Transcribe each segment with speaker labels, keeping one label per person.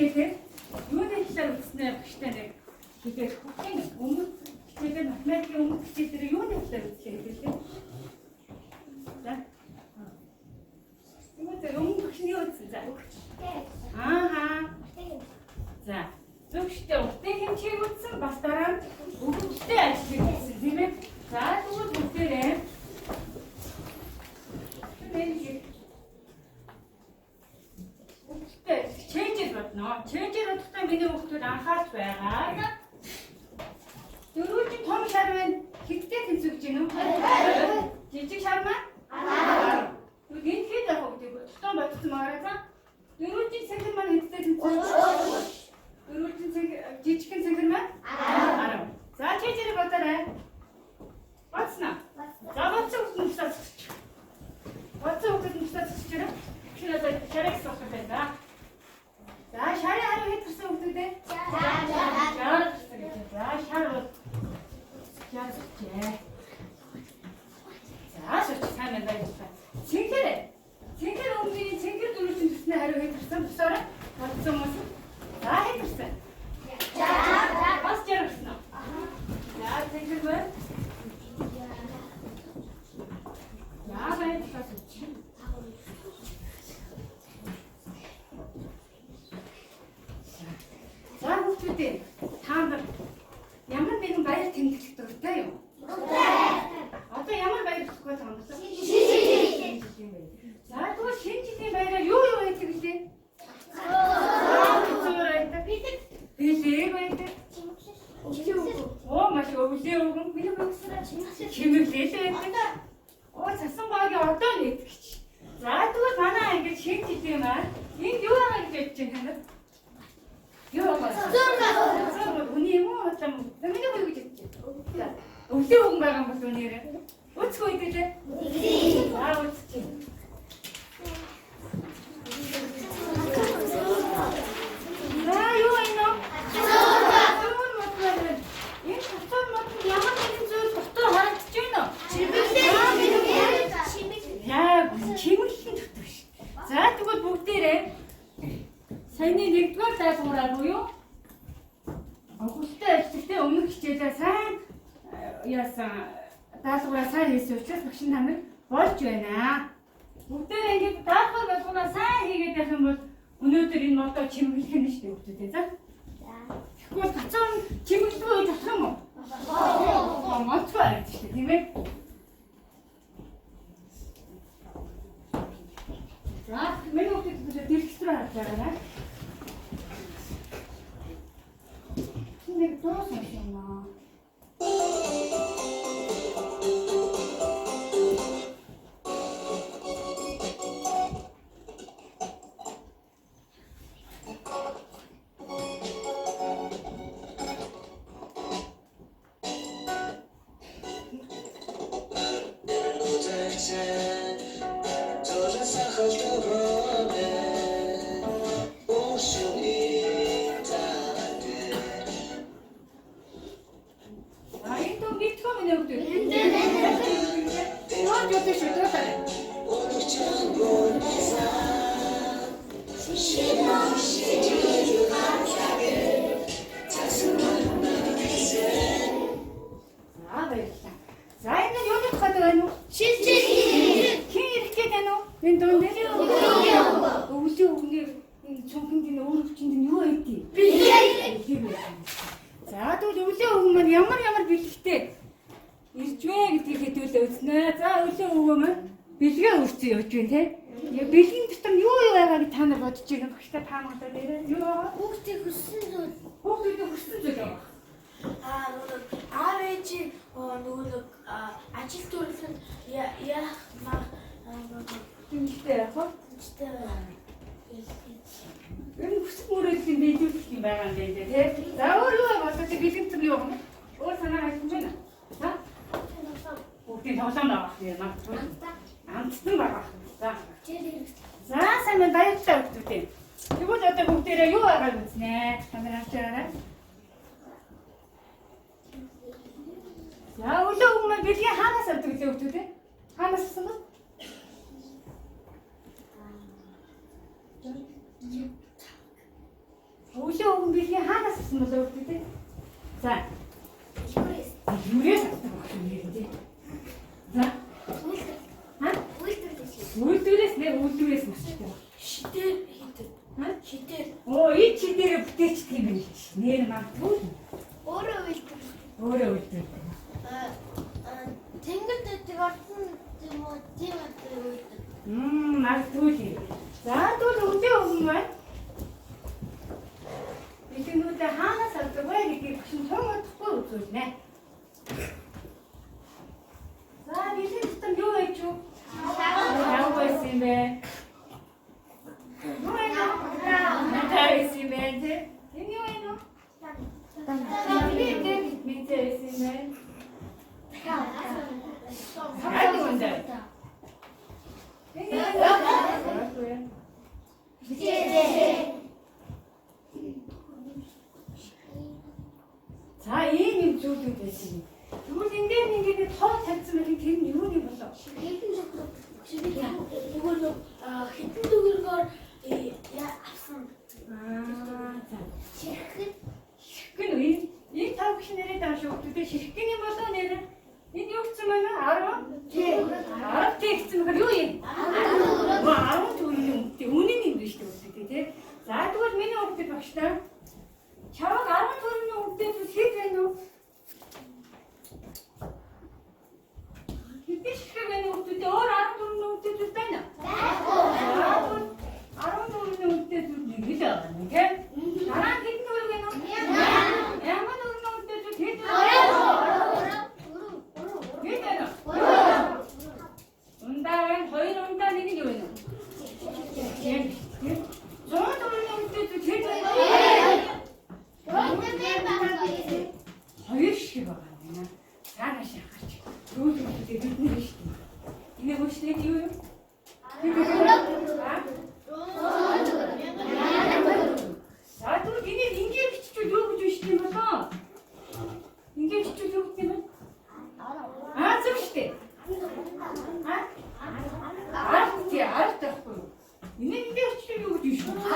Speaker 1: хичээлээр юуны талаар үзснээ багштай нэг хэлэх хүүхдийн өмнөх хичээлээр математикийн өмнөх хичээлээр юуны талаар үзлээ хэлээ. За. Тэгвэл өмнөх багш нь юу үзсэн? За. Ааха. За. Зөвштэй уртын хэмжээг үзсэн, бас дараа нь өгөгдөлтэй ажлыг үзсэн, тийм ээ. За, тэгвэл бүгдээрээ өгөгдөлтэй чэйжээр бодно. Чэйжээр бодохдоо миний хүүхдүүд анхаарч байгаа. Дөрвөлжин том шар байна. Хэдтэй тэнцвэж гинэ үү? Жижиг шар маань 10. Тэгвэл энэ хэд байх вэ гэдэг тотон бодсон байгаарай за. Дөрвөлжин цэнхэр маань хэдтэй тэнцвэж? Дөрвөлжин цэнхэр, жижигхэн цэнхэр маань 10. За, чэйжээр бодоорой. Бодсноо. За, бодсон хүүхдүүд нь тусаа зогсчих. Бодсон хүүхдүүд нь тусаа зогсчихорой. Багш нь одоо шарыг асуух гэж байна. За, шарын хариу хэд гарсан хүүхдүүд ээ? 60 гарсан гэж. За, шар бол 60 гарчээ. За, шарч сайн байна баярлалаа. Цэнхэр. Цэнхэр өнгөний цэнхэр дөрвөлжин төсний хариу хэд гарсан? Тусаарай. Бодсон хүмүүс. За, хэд гарсан? 60. Бас 60 гарсан уу? За, цэнхэр байна. За, баярлалаа сүч. За, хүүхдүүдээ, та нар ямар нэгэн баяр тэмдэглэх дуртай юу? Одоо ямар баяр болох вэ та нар? Шинэ жилийн баяр. За, тэгвэл шинэ жилийн баяраар юу юу хийдэг гэлээ? Цуур байдаг. Бэлэг байдаг. Оо, маш өвлөө өгөн. Миний өгсөн. Чимэглэл байдаг. Оо, цасан гоагийн одоо нэгтгэж. За, тэгвэл манай ангид шинэ жилийн маань энд юу байгаа гэж бодож байна та нар? Юу байгаа? Цуур үний юм уу? Одоо миний юу гэж бодож байна? За, өвлөө өгөн байгаа юм бол үнээрээ. Үцгүй хэдүүлээ. За, үцчих. За, юу вэ нөө? Цуур мод байна. Энэ цуур модод ямар нэгэн зүйл дотор харагдаж байна уу? Яг чимэглэн дотор ш. За, тэгвэл бүгдээрээ саяны нэгдүгээр даалгавраа буюу өгөлтэй ажиллагтай өмнөх хичээлээ сайн яасан даалгавраа сайн хийсэн учраас багш нь та нар болж байна. Бүгдээрээ ингэж даалгавар болгоноо сайн хийгээд байх юм бол өнөөдөр энэ модоо чимэглэх нь шүү дээ хүүхдүүдээ. За. Тэгэхгүй бол гацуу чимэглэхгүй гэж болох юм уу? Моцгүй харагдаж шүү дээ, тийм ээ? За, миний хүүхдүүд дэлгэц рүү харж байгаарай. Нэг дуу сонсно. За, энэ дуу мэдгүй миний хүүхдүүд. Дууж үзэн шүү, дуулаарай. За, баярлалаа. За, энэ нь юуны тухайд байна уу? Хэн ирэх гээд байна уу? Энэ дуун дээр? Өвлийн өгнөр энэ цүнхэнд энэ өөр өвчөнд нь юу байдгийг? Бэлэг байдаг. За, тэгвэл өвлийн өвгөн маань ямар ямар бэлэгтэй ирж вэ гэдгийг хэдүүлээ үзнэ. За, өвлийн өвгөн маань бэлгээ өрцөн явж байна те. Бэлгийн дотор нь юу юу байгааг та нар бодож байна. Багштай таамаглаа дээрээ юу байгаа?
Speaker 2: Хүүхдийн хүссэн зүйл.
Speaker 1: Хүүхдүүдийн хүссэн зүйл байгаа.
Speaker 2: Аа, нөгөө аав ээж нөгөө нэг ажил төрөлд яах маа нөгөө
Speaker 1: Тэмдэгтэй яах вэ?
Speaker 2: тэмцтэй байна.
Speaker 1: Энэ хүсэл мөрөөдлийн биелүүлэх юм байгаа юм байна те. За, өөр юу байгаа болоо бэлгийн дотор юу байгаа юм бэ? Өөр санаа хайсан байна. За, хүүхдийн тоглоом байгаа юм магадгүй. Амтсан байгаа. За. За, сайн байна, баярлалаа хүүхдүүдээ. Тэгвэл одоо бүгдээрээ юу байгааг үзнэ. Та нар харж байгаарай. За, өглөө өгмөн маань бэлгийн хаанаас авдаг гэлээ хүүхдүүдээ? Хаанаас авсан бэ? Өвлийн өвгөн бэлгийн хаанаас авсан болов уу гэдэг? За.
Speaker 2: Дэлгүүрээс.
Speaker 1: Дэлгүүрээс авсан багш юм тий. За.
Speaker 2: Үйлдвэр.
Speaker 1: Ха?
Speaker 2: Үйлдвэрлэс.
Speaker 1: Үйлдвэрээс нэр үйлдвэрээс нь авчихсан.
Speaker 2: Шидээр хийдэг.
Speaker 1: Ха?
Speaker 2: Шидээр.
Speaker 1: Оо, энэ шидээрээ бүтээчдэг юм байна чи. Нэр магадгүй.
Speaker 2: Өөрөө үйлдвэр.
Speaker 1: Өөрөө үйлдвэр.
Speaker 2: Тэнгэр дэдэг орсон юм уу? Тийм үйлдвэр.
Speaker 1: Магадгүй л юм. За, тэгвэл өвлийн өвгөн маань бэлгэнүүдээ хаанаас авдаг вэ гэдгийг багш нь тун удахгүй үзүүлнэ. За, бэлгийн тутам юу байж юу? Шав байсан юм бэ? Юу вэ? Надаа байсан юм бэ? Тэ? Энэ юу вэ? Би дээр мэдээ байсан юм бэ? Сараг үндэ. Энэ юу вэ? За, ийм юм зүйлүүд байсан юм. Тэгвэл энэ дээр нэг ингэ тоо тавьсан байх тэр нь юу юм болов?
Speaker 2: Нөгөө нэг хэдэн төгрөгөөр авсан.
Speaker 1: Аа, за.
Speaker 2: Ширхэг.
Speaker 1: Ширхэг нь энэ энэ тав гэх нэрээ даа шүү. Тэгвэл ширхэг юм болов нэр? Энэ юу гэсэн бэ? 10? 10 Т гэсэн мэхээр юу юм? 10 төгрөгийн үнэтэй. Үнэн юм биш үү тий? За, тэгвэл миний хүүхдэд багштай чаваг 10 төгрөгийн үнэтэй зүйл хэд байна вэ? Хэдэн ширхэг байна вэ хүүхдүүдээ? Өөр 10 төгрөгийн үнэтэй зүйл байна уу? Байхгүй. 10 төгрөгийн үнэтэй зүйл нэг л байгаа юм тий? Дараа нь хэдэн төгрөг байна вэ? Мянган төгрөгийн үнэтэй зүйл хэд байна вэ? Хэд байна вэ? Ундаа байна, хоёр ундаа нэг нь юу байна вэ? Тийм. 100 төгрөгийн үнэтэй зүйл хэд байна вэ? Хоёр шиг байгаа юм байна. Цаанаас харч. Зүйл зүйлээ бидний биш үү? Энэ хөшлөг юу юм? За, тэгвэл энийг ингэ биччихвэл юу гэж унших юм болоо? Ингэ биччихвэл юу гэдэг юм бэ? Аа, зөв шүү дээ. Аа? Арт тий, арт байхгүй юу? Энийг ингэ биччихвэл юу гэж унших вэ?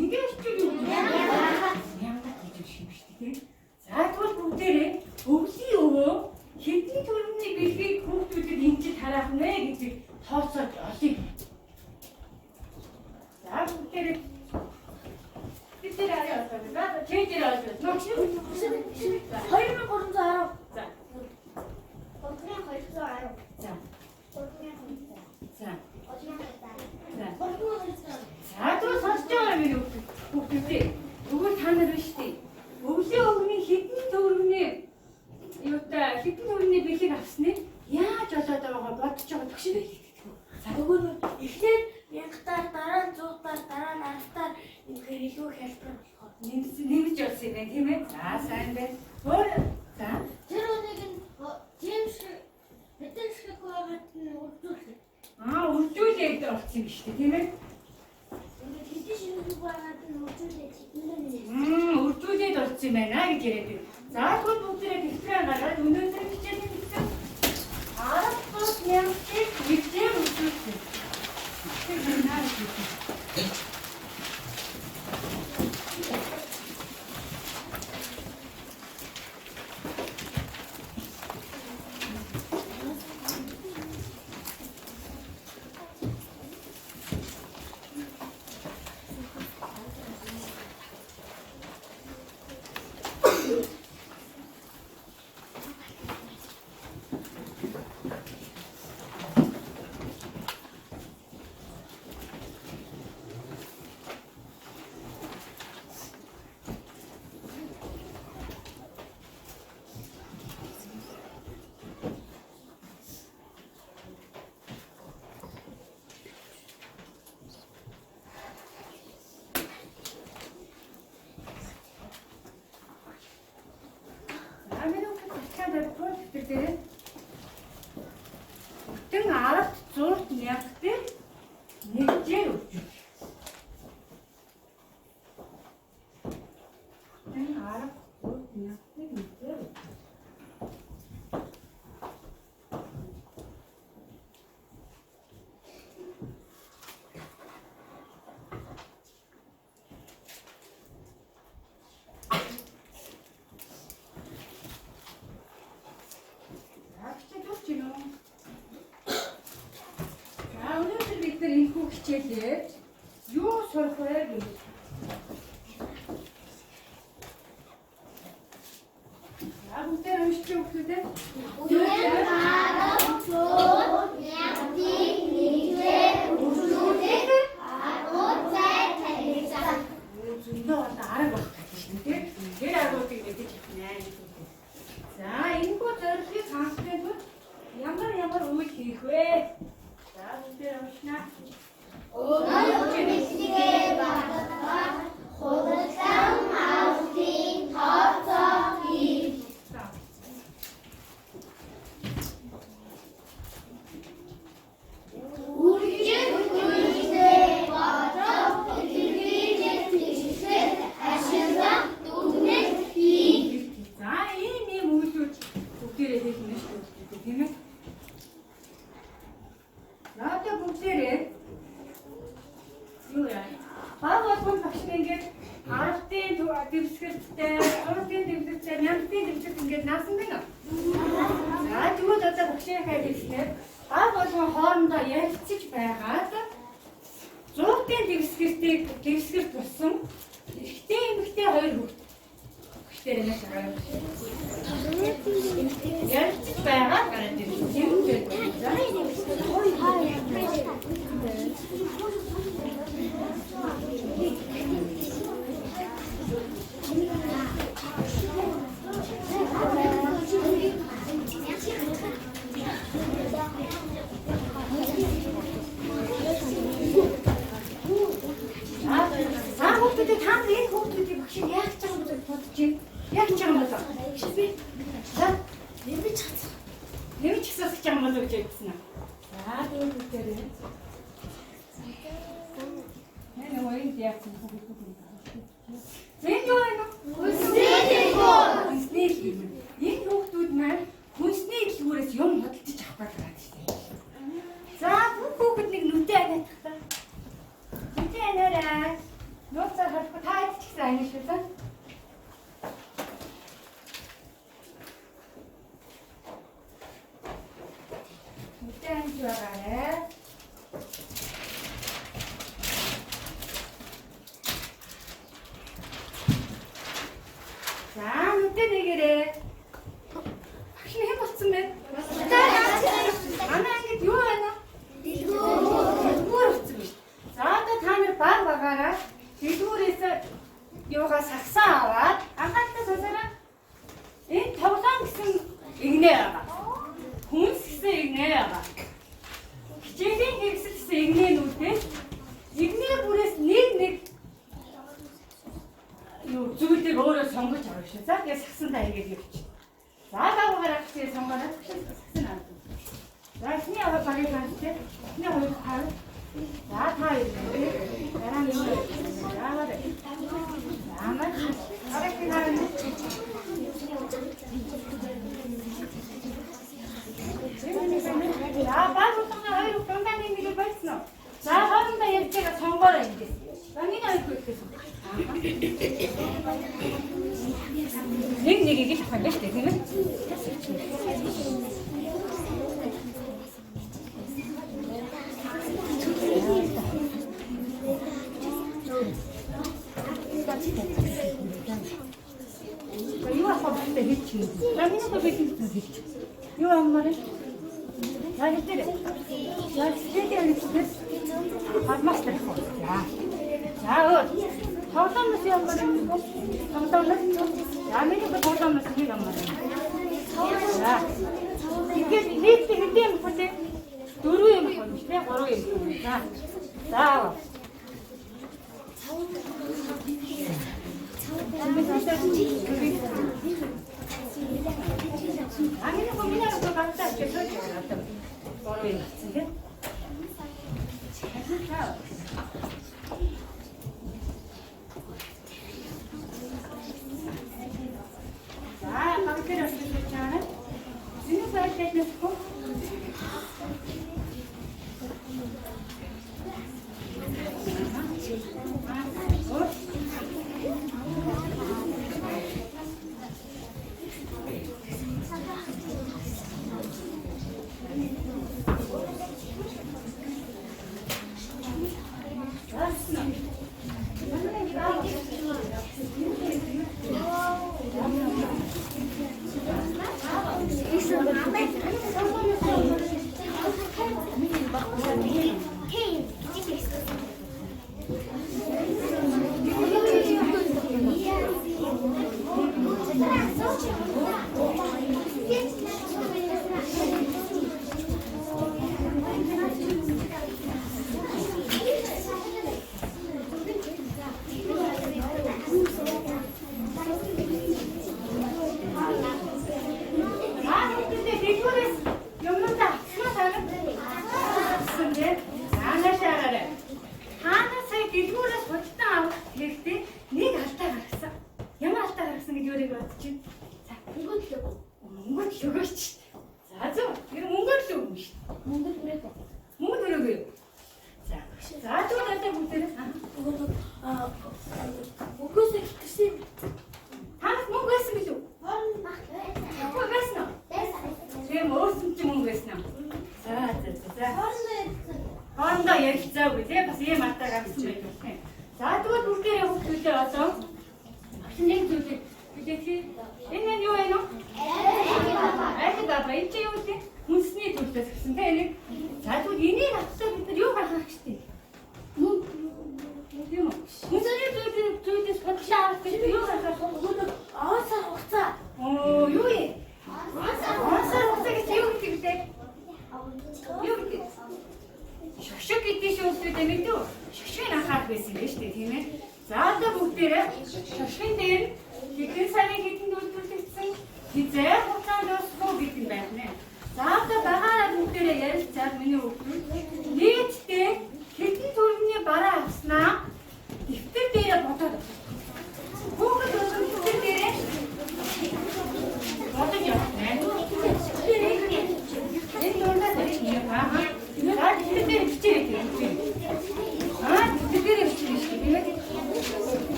Speaker 1: Ингэ биччихвэл юу гэж унших вэ? Мянга гэж унших юм шүү дээ. За, тэгвэл бүгдээрээ өвлийн өвөө хэдэн төгрөгийн бэлгийг хүүхдүүдэд ингэж тараах нэ гэдгийг тооцоож олъё. За, бүгдээрээ бид арай олоо. За, чэйжээр олоо.
Speaker 2: 2310.
Speaker 1: За.
Speaker 2: 3210.
Speaker 1: За.
Speaker 2: 3200.
Speaker 1: За.
Speaker 2: 3200.
Speaker 1: За.
Speaker 2: 3200.
Speaker 1: За, тэгвэл сонсож байгаа минь хүүхдүүдээ. Тэгвэл та нар биш үү? Өвлийн өвгөний хэдэн төгрөгийн юутай хэдэн төгрөгийн бэлгийг авсныг яаж олоод байгаагаа бодож байгаа төгш байх гэдэг. За,
Speaker 2: Нөгөө нэг эхлээд мянгатаар, дараа нь 100-аар, дараа нь 10-аар ингээд илүү хялбар болохоор.
Speaker 1: Нэмж олсон юм байна тийм ээ. За, сайн байна. Өөр за
Speaker 2: Тэр үнийг нь тийм шиг хэдэн шиг байгаад нь үржүүлээ.
Speaker 1: Аа, үржүүлээд олсон юм шүү дээ тийм ээ.
Speaker 2: Ингээд хэдэн шиг байгаад нь үржүүлээ.
Speaker 1: Үржүүлээд олсон юм байна гэж яриад байна. За, тэгвэл бүгдээрээ дэвтрээ гаргаад өнөөдөр хичээлийн хэсэг 10 мянгаыг нэгжээр үржүүлсэн. Тэр байна гэж. Энэхүү хичээлээр юу сурах вэ гэж. За бүгдээр уншиж өгөх үү? Зөндөө одоо арга байх гэж байна тийм. Тэр аргуудыг мэдэж авна. За энэхүү зорилгыг хангахын тулд ямар ямар үйл хийх вэ? За бүгдээр уншина. За. За ийм ийм үйлдэл бүгдээрээ хийх юм шүү дээ, тийм ээ. За одоо бүгдээрээ юу яа? Баг болгон багш нь ингээд 10-ын дэвсгэрттэй, 100-ын дэвсгэрттэй, 1000-ын дэвсгэрт ингээд наасан байна. За тэгвэл одоо багшийнхаа хэлснээр баг болгон хоорондоо ярилцаж байгаад 100-ын дэвсгэртийг дэвсгэрт болсон эрэгтэй эмэгтэй хоёр хүүхэд багш дээр маш гараад ярилцаж байгаа гараад ирсэн. Тийм үү? За. За хүүхдүүдээ та нар энэ хүүхдүүдийг багш яах гэж байгаа юм бэ бодож байна? Яах гэж байгаа юм бэ? За,
Speaker 2: Нэмж хацах.
Speaker 1: нэмж хасах гэж байгаа юм болов уу гэж хэлсэн аа. За, тэгвэл бүгдээрээ. Нэ нөгөө энд яах юм хүүхдүүд юм. За энэ юу вэ? Хүнсний дэлгүүр. Хүнсний дэлгүүр. Энэ хүүхдүүд маань хүнсний дэлгүүрээс юм худалдаж авах гэж байгаа шүү дээ. За бүх хүүхэд нэг нүдэ аниадах та. Нүдэ аниарай. Нууцаар харахгүй та хэд ч гэсэн ани шүү дээ. Нүдэ аниж байгаарай. За нүдэ нэгэрээ. Багш нь хэн болцсон бэ? Манай ангид юу байна? Дэлгүүр болсон биш. За одоо та нар баг багаараа дэлгүүрээс юугаа сагсаа аваад анхааралтай сонсоорой. Энэ тоглоом гэсэн игнэ байгаа. Хүнс гэсэн игнэ байгаа. Хичээлийн хэрэгсэл гэсэн игнэнүүдээс игнэ бүрээс нэг нэг юу зүйлийг өөрөө сонгож авах шүү. За тэгээ сагсандаа хийгээд явчих. За баг багаараа хичээл сонгоорой. Сагсан авах. За эхний аваа багийг ханчтэй. Эхний хоёр хав. За та хоёр. Дараа нь юу вэ? За аваад. За маш. Дараагийн харна. За баг болгоно хоёр дундаа нэг нэг болсон уу? За хоорондоо ярьж байгаа сонгоорой ингэж. За миний хоёр хөлтөөс. Нэг нэгийг л авах юм байна шүү дээ, тийм ээ? За юу авах вэ хэлчих. За миний хөө хэлчих хэлчих. Юу авмаар вэ? За хэлээрэй. За хэлээрэй хэлчихээс алмаас авах уу? За. За өө. Тоглоомноос ямар юм бэ? Тоглоомноос. За миний хөө тоглоомноос нэг ямар юм. За. Тэгээд нийтдээ хэдэн юм бэ? Дөрвөн юм байна тийм ээ? Гурван юм. За. За аваа. Амины хөө миний хөө гантаа ч сууж байгаа. Гурван юм болсон тийм. За, баг дээр очиж байгаа. Энэ байдлаас хөө.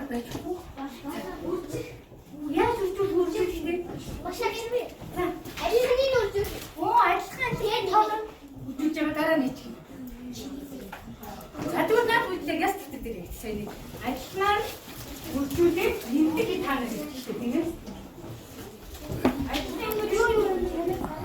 Speaker 1: арга байж болох уу? Яаж үржүүлэх үржүүлэх вэ? За. Оо, адилхан тийм тоолоо үржүүлж байгаа дараа нь хийчих. За тэгвэл наад үйлдэл яс дэвтэр дээр хийх сая нэг адилханаар үржүүлээд нэмдэг та нар хийчих шүү дээ, тийм ээ. Адилхан юм юу юу юм бэ?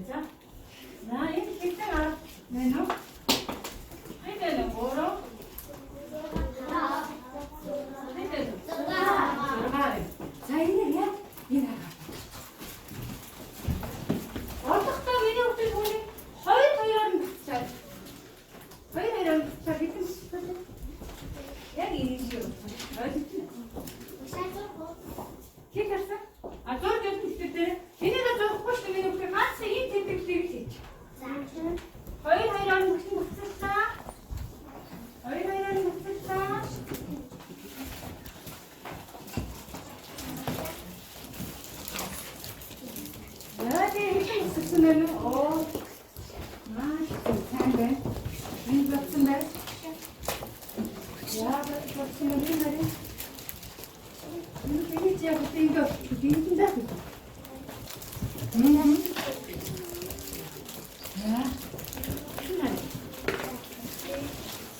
Speaker 1: авчирээ за. За энэ хэдэн арга байна уу? Хэд байна вэ? 3. Хэд байна вэ? 6 байна. За энийг яг энэ арга. Олохдоо миний хүүхдүүд түүнийг хоёр хоёроор нь буцаад хоёр хоёроор нь буцаад хэдэн буцаад яг энэ шиг ойлгож байна. Хэд харсан? А зурж явсан хэвчээ дээр энийг зурхгүй шүү дээ миний хүүхдүүд ганц ийм тэмдэглэлийг л хийж. Хоёр хоёроор нь бүхэн буцалцаа. Хоёр хоёроор нь буцалцаа. За тийм хэдэн буцалсан байна уу? Оо. Маш сайн байна. Энэ бодсон байна. За бодсон байна юм байна. Энэ би яг ингэ динтэн даа. Мм. За.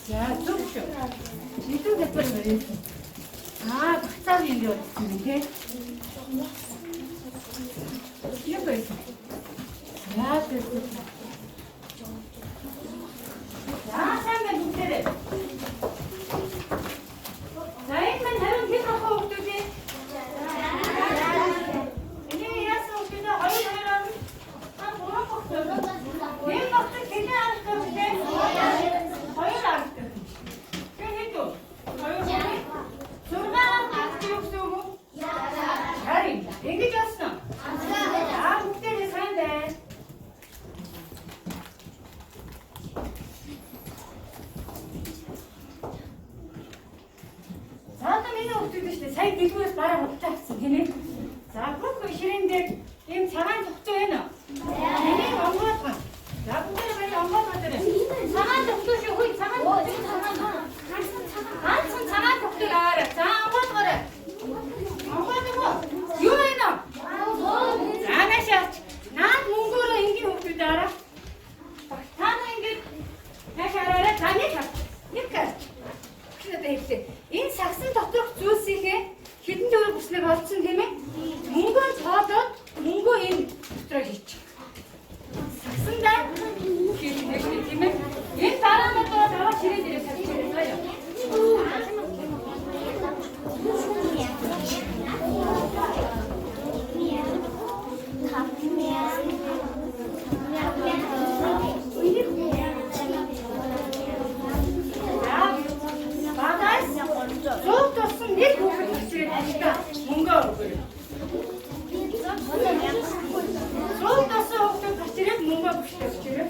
Speaker 1: За зөв шүү. Жидүү газар барьсан. Аа, багцаа ингэ болсон юм тий. Юу байсан? За зөв. За сайн байна бүгдээрээ. За энэ маань харин хэд ахуй хүүхдүүд ээ? Энийг яасан хүүхдүүд хоёр хоёроор аа гурван хүүхдүүд. Энэ багцаа хэдэн аргатай вэ? Хоёр аргатай. Тэгэхээр хэд вэ? Хоёр хүүхэд. 6 аргатай юу гэсэн үг үү? Харин ингэж болсон уу? За бүгдээрээ сайн байна. За одоо миний хүүхдүүд шүү дээ. Сая дэлгүүрээс бараа худалдаа авсан тийм ээ. За бүх ширээн дээр ийм цагаан тогтоо байна уу? Энийг онгойлгоо. За бүгдээрээ барыг онгойлгоо дээр. Цагаан тогтоо шүү хүй цагаан тогтоо. Ганцхан цагаан тогтоо аваарай. За онгойлгоорой. Онгойлгоо. Юу байна вэ? За наашаач. Наад мөнгөөрөө энгийн хүүхдүүд араа. Та нар ингэж нааш араарай. За нэг харч. Нэг харч. Багш надад хэллээ. Энэ сагсан доторх зүйлсийнхээ хэдэн төгрөг бүснэг олцсон тийм ээ? Мөнгөө тоолоод мөнгөө энэ дотроо хийчих. Сагсандаа хийх юм тийм ээ? Энэ дараанууд бол аваад ширээ дээрээ тавьчихъя заяа. За багаас 100 туссан нэг хүүхэд өчрээд багштай мөнгөө өгөөрэй. 100 туссан хүүхэд гарч ирээд мөнгөө багштай өчрөө.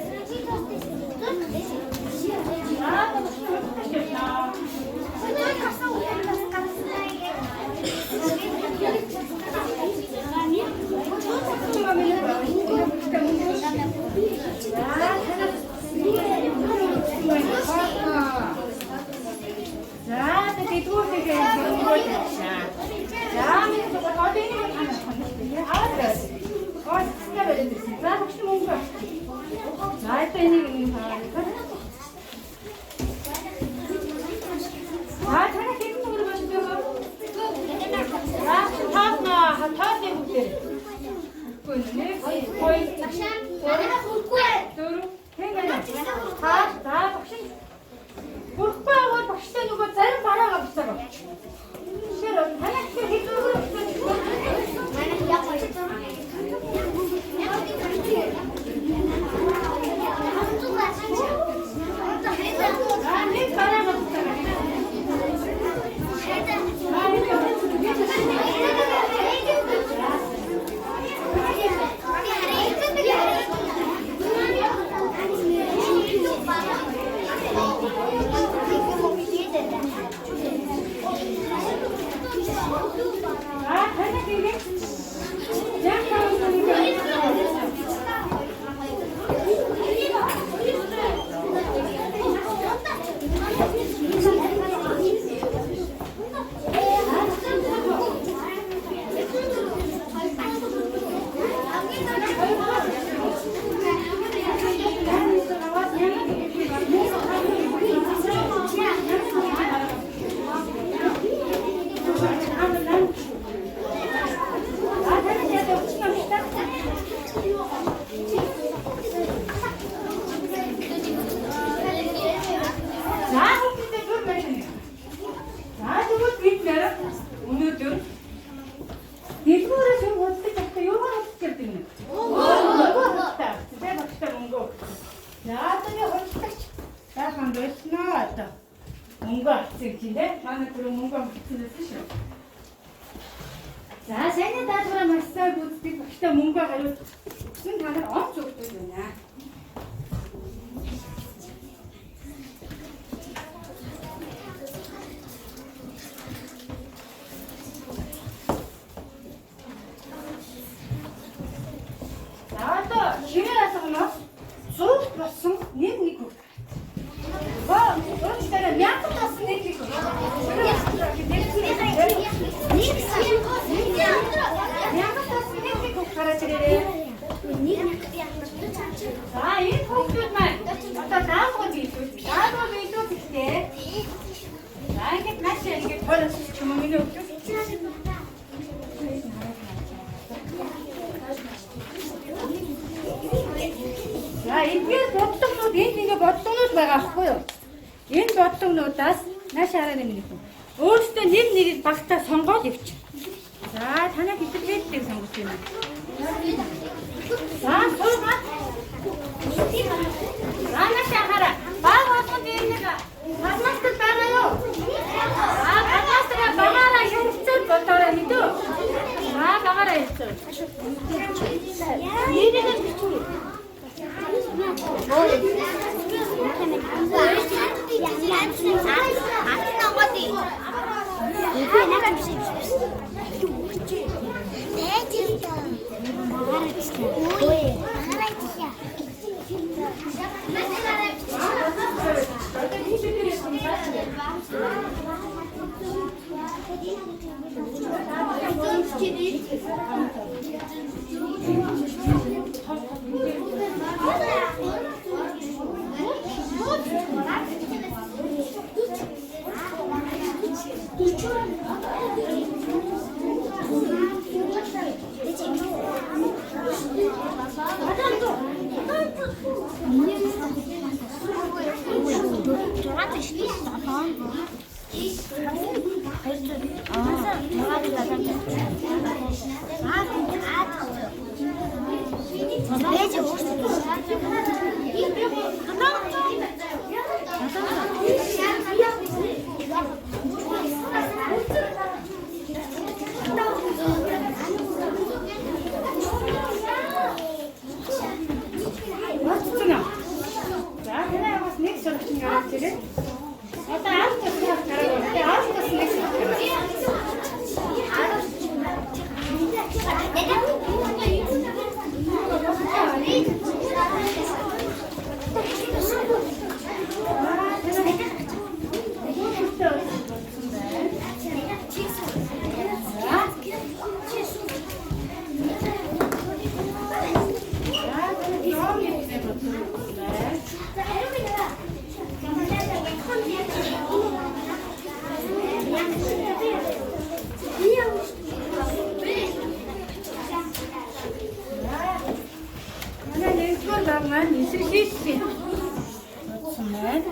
Speaker 1: За багш худалдаж явлаа. За тэгээд дүүртэйгээ мөнгөө тавьчихаа. За миний зүгээр одоо энийг танах юм шүү дээ. Аваад байв. Гол цэцтэй бариад ирсэн. За багш мөнгө. За одоо энийг нэг хараа. За танай хэдэн төгрөг болж байгаа вэ? За таасна таасны бүгдээр. Үгүй нэг хоёр дөрөв хэн байна? Та за багш Бүрхгүй аваад багштай нөгөө зарим бараагаа буцааг авчих. Тэгэхээр танай тэгэхээр хэд төгрөг За нэг бараагаа буцааг авчих. За нэг мартсан гэж юм те. Манай түрүү мөнгө мартсан байсан шүү. За, саяны даалгавраа маш сайн гүйцэтгэж багштай мөнгө хариулт өгсөн та нар онц өгдөг байна. За, одоо хэрэг асгамаас 100 болсон нэг нэг үг. Ба, уучлаарай, 1000 болсон нэг нэг үг. Мянга болсон нэг нэг үг гараад ирээрэй. За, энэ хүүхдүүд маань одоо даалгавар биелүүл. Даалгавар биелүүлэхдээ за, ингээд нааш ингээд тойрол ч юм уу миний хүүхдүүд. За, эдгээр бодлогонууд энд ингээ бодлогонууд байгаа аахгүй юу? Энэ бодлогонуудаас нааш хараа миний хүн. Өөрсдөө нэг нэгийг багтаа сонгоод явчих. За, танай хэтэрхийлэлийг сонгож байна. За, суугаад. За, нааш хараа. Баг болгонд энэ нэг фломастер байгаа юу? За, фломастераа багаараа ярилцаад бодоорой мэдүү? За, багаараа ярилцаа. Одоо тийш дээр юм цааш. Болцсон уу? За, танай бас нэг сурагч нь гараад ирээ. Одоо аль тусмаар гараад байна. Аль тус нэг сурагч гараад. За, танай ном гэсэн бодсон байна. Манай нэгдүгээр баг маань эсэрхийллийн бодсон байна.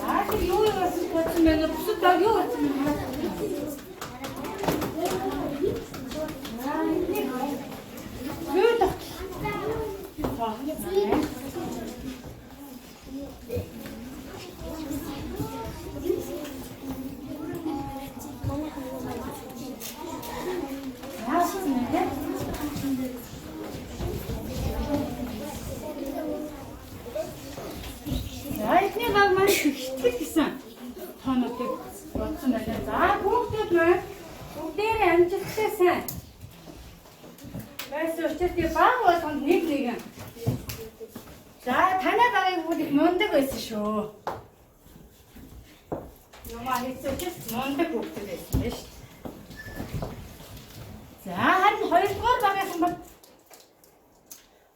Speaker 1: За, тэр юу юу болсон бодсон байна? Бусад баг юу болсон бэ? За, энийг зүй тогтол. Байна. Яасан бэ? За, эхний баг маань хитгэл гэсэн тоонуудыг бодсон байна. За, хүүхдүүд маань бүгдээрээ амжилттай сайн байсан учраас тэгээ баг болгонд нэг нэгэн. За, танай багийн бүгд их мундаг байсан шүү. Юмаа хийсэн учраас мундаг хүүхдүүд байсан байна шүү. За, харин хоёрдугаар багийнхан бол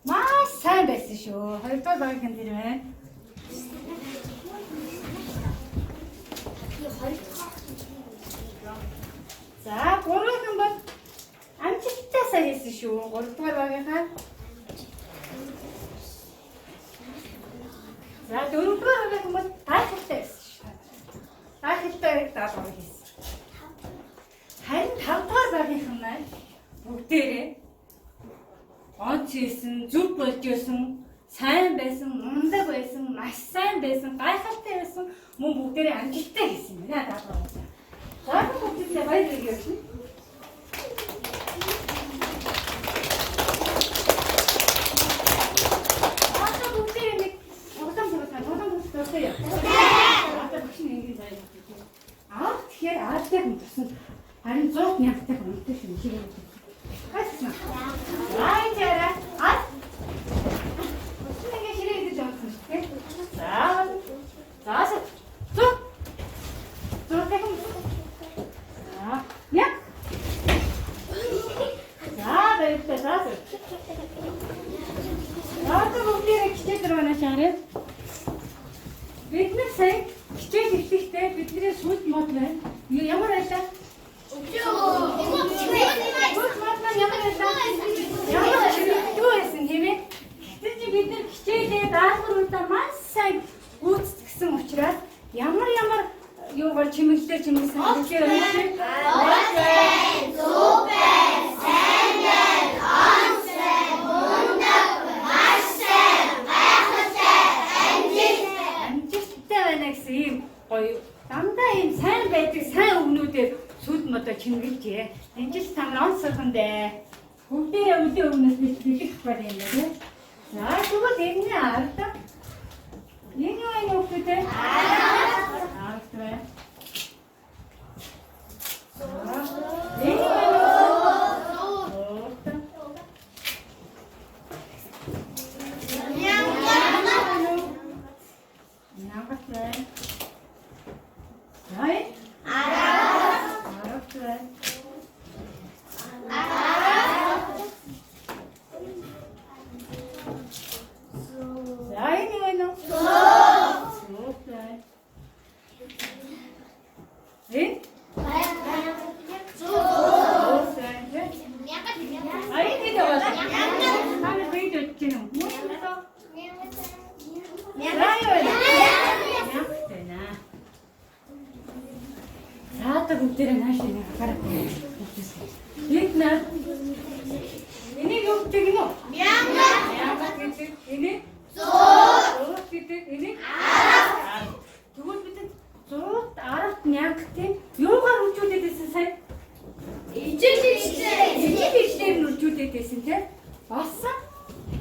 Speaker 1: маш сайн байсан шүү. Хоёрдугаар багийнхан тэр байна. За, гурвынхан бол амжилттай сайн хийсэн шүү. Гуравдугаар багийнхаа. За, дөрөвдүгээр багийнхан бол гайхалтай байсан шүү. Гайхалтай даалгавар хийсэн. Харин тавдугаар багийнхан маань бүгдээрээ онц хийсэн, зөв болж исэн, Сайн байсан, мундаг байсан, маш сайн байсан, гайхалтай байсан, мөн бүгдээрээ амжилттай хийсэн юм байна даалгавраа. За бүгдээ баяр хүргэе. Одоо бүгдээрээ нэг тоглоом тоглосон. Тоглоом тоглох дуртай юу? Одоо багш нь ингэ заяа. Аа тэгэхээр аалтай хүн тусан. Харин 100 мянгатай хүн үнэтэй шүү. Шиг. Гайхсан. Аа яра. Аа. Үсэн ингэ ширээ идэж явсан шүү дээ. За. За. Зүг. Зуртай хүн. За. Яг. За баярлалаа. За. Одоо бүгдээрээ хичээл рүү наашаарай. Бид нар сая хичээл эхлэхдээ бидний сүд мод байна. Ямар байлаа? Сүд мод маань ямар байлаа? Ямар чимэгдүү байсан тийм ээ? Гэтэл чи бид нар хичээлээ даалгавруудаа маш сайн гүйцэтгэсэн учраас ямар ямар юугаар чимэглэлээр чимэглэсэн гэхээр амжилттай байна гэсэн ийм гоё дандаа ийм сайн байдаг сайн өгнүүдээр сүд модоо чимэглэжээ. Энэ жил та нар он сурхан дээ. Бүгдээрээ өдөө өмнөөс бэлтгэх байх юм байна тий. За тэгвэл энэний ард энэ юу вэ хүүхдүүдээ? Ард байна. За энэ юу вэ? Урт. Нагат байна. За энэ ард байна. За энэ юу вэ? Суут байна. Энэ суут байна. А энэ хэд байгаа? Та нар хэд бодож байна уу? Мөн үү? За юу вэ? Мянга байна. За одоо бүгдээрээ нааш нэг анхаарал Энд нар энийг юу гэдэг юм уу? Мянга гэдэг. Энийг зуут гэдэг. Энийг арав. Тэгвэл бид зуут аравт мянгатын юугаар үржүүлээд байсан сая? Ижил ижлээр нь үржүүлээд байсан тийм. Болсон.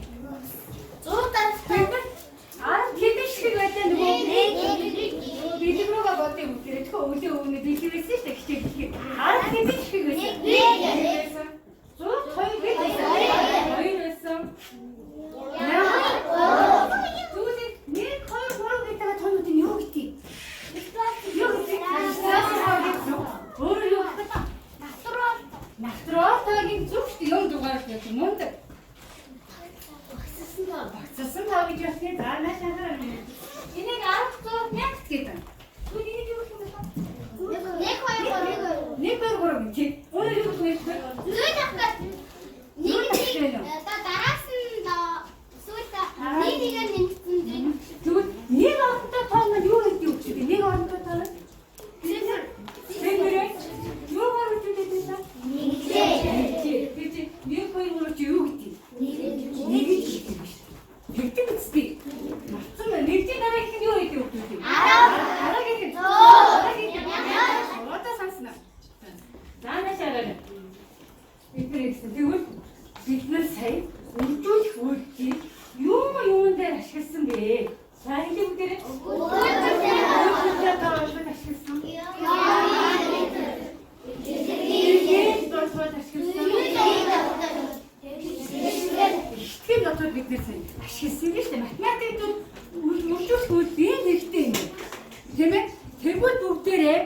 Speaker 1: Бид нар арав хэдэн ширхэг байлаа нөгөө бэлэг рүүгээ бодъё бүгдээрээ. Тэгэхээр өглөө өмнө бэлэг байсан шүү дээ хичээл хийхэд. Арав хэдэн ширхэг байсан? Нэг байсан. Зуут хоёр хэд байсан? Хоёр байсан. Тэгвэл 1 2 3 гэдэг тоонууд нь юу гэдгийг? Юу гэдгийг? Өөр юу гэдэг вэ? Натурал тоогийн зүг шүү дээ. Юм дугаар гэж мундаг. Багцсан тоо гэж байна. За нааш анхаарал. Энийг 10 100 мянга гэдэг. Тэгвэл энийг юу гэх юм бэ? 1 2 3 гэж. Өөрөөр юу гэх юм бэ? Тэгвэл нэг оронтой тоо маань юу гэдэг вэ? Нэг оронтой тоо нь Тэнгэрээ юугаар үржүүлээд байсан? Тэр чи 1 2 3 чи юу гэдэг? Нэг гэж гэдэг юм шүү. Тэгдэг үстэй. Марцсан байна. Нэгдийн дараа их нь юу гэдэг вэ? Дараагийн нь. Дараагийн нь. Одоо санснаа. За наашаарай. Бид нар гэсэн. Тэгвэл бид нар сая үржүүлэх үйлдэлийг юм юун дээр ашигласан бэ? За хэлээ бүгдээрээ. Үйлдэлтэй тоолбол ашигласан. Эргэл болбол ашигласан. Итгэл нотод бид нар сая ашигласан юм шүү дээ. Математикт үржүүлэх үйлдэл хэрэгтэй юм. Тийм ээ? Тэгвэл бүгдээрээ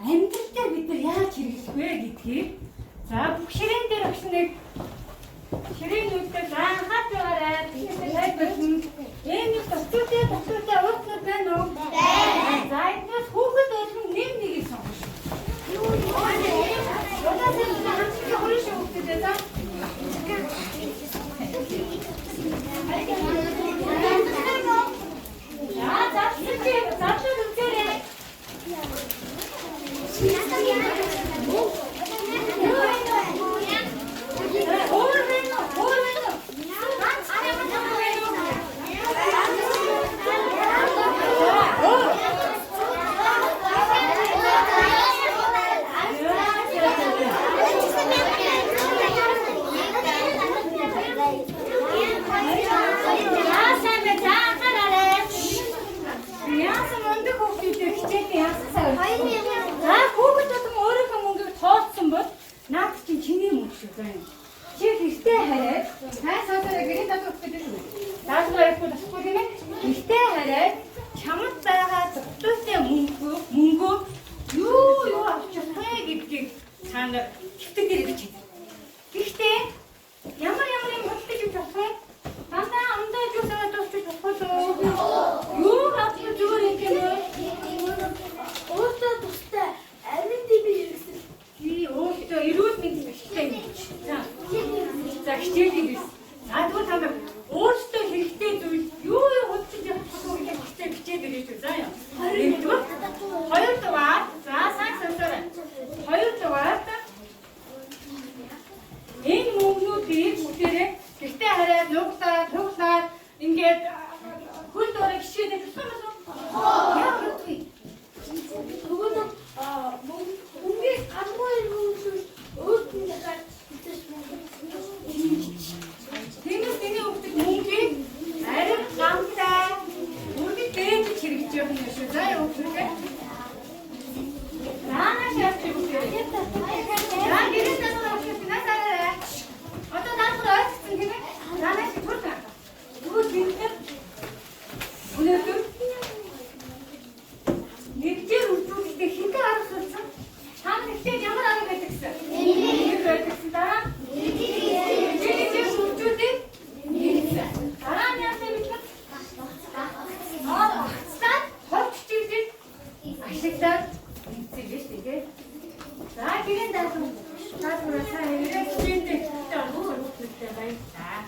Speaker 1: амьдрал дээр бид нар яаж хэрэглэх вэ гэдгийг за бүх ширээн дээр багш нэг ширээнүүдээр за анхаарч байгаарай. Тэгэхээр тайлбарлана. Энэ нэг дотуутай дотуутай уутнууд байна уу? За эднээс хүүхэд болгон нэг нэгийг сонгоно. Одоо тэр хамтдаа хүрэн шиг хүүхдүүд байна. За задлан чи задлан үзээрэй. Өөр байна уу? Өөр байна уу? Ганц байна уу? Мөнгөний мөнгө шүү заа юм. Чи гэртээ хараад сайн сонсороо гэрийн даалгавар өгөх гэдэг үү? Даалгавар ярихгүй болохгүй тийм ээ? Гэртээ хараад чамд байгаа дутуутай мөнгө юу авч чадах вэ гэдгийг та нар хэвтэн дээр бичээд. Гэхдээ ямар ямар юм худалдаж авч болох вэ? Дандаа амдаа жуус аваад дуусчих болохгүй л үү? Юу авах зүгээр юм бэ?
Speaker 2: Өөртөө тустай амин дэмий хэрэгсэл.
Speaker 1: Тий, өөртөө эрүүл мэндийн ашигтай юм. За. За хичээлийг бис. За тэгвэл та нар өөртөө хэрэгтэй зүйл юу юу худалдаж авах вэ гэдгийг хичээл бичээд ирээч үү. За яа. Нэгдүгээр, хоёрдугаар, за сайн сонсоорой. Хоёрдугаар энэ мөнгнүүдийг бүгдээрээ гэртээ хараад нуглаад, туглаад ингээд хөл дорой хичээлээ болох юм болов уу? Яа бодвэ?
Speaker 2: Нөгөө нэг мөнгийг гамгүй хэрэглүүл өөрт нь дахиад хэвтэж мөнгө.
Speaker 1: Тиймээс миний хүүхдэд мөнгийг ариг гамтай үргэлж дээжж хэрэгжиж явах юм шүү. За яа хүүхдээ. Наана шаарч хүүхдээ. За гэрээ даалгавар авах юм насаарай. Одоо даалгавар ойлгосон тийм ээ? За нааш түр та. Тэгвэл бид нар өнөөдөр нэгжээр үржүүлэхдээ хэдэн арга сурсан? Та нар ихтэй ямар арга байдаг гэсэн? Нэг байдаг гэсэн. Дараа нь нэгжээр үржүүлээд нэгсэн. Дараа нь яасан бэ? Багцлаад ховч хичээлийг ашиглаад нэгцээ шүү дээ. За гэрийн даалгавар даалгавраа сайн хэрэглээ хичээндээ ихтэй орох хүүхдүүдтэй баярлалаа.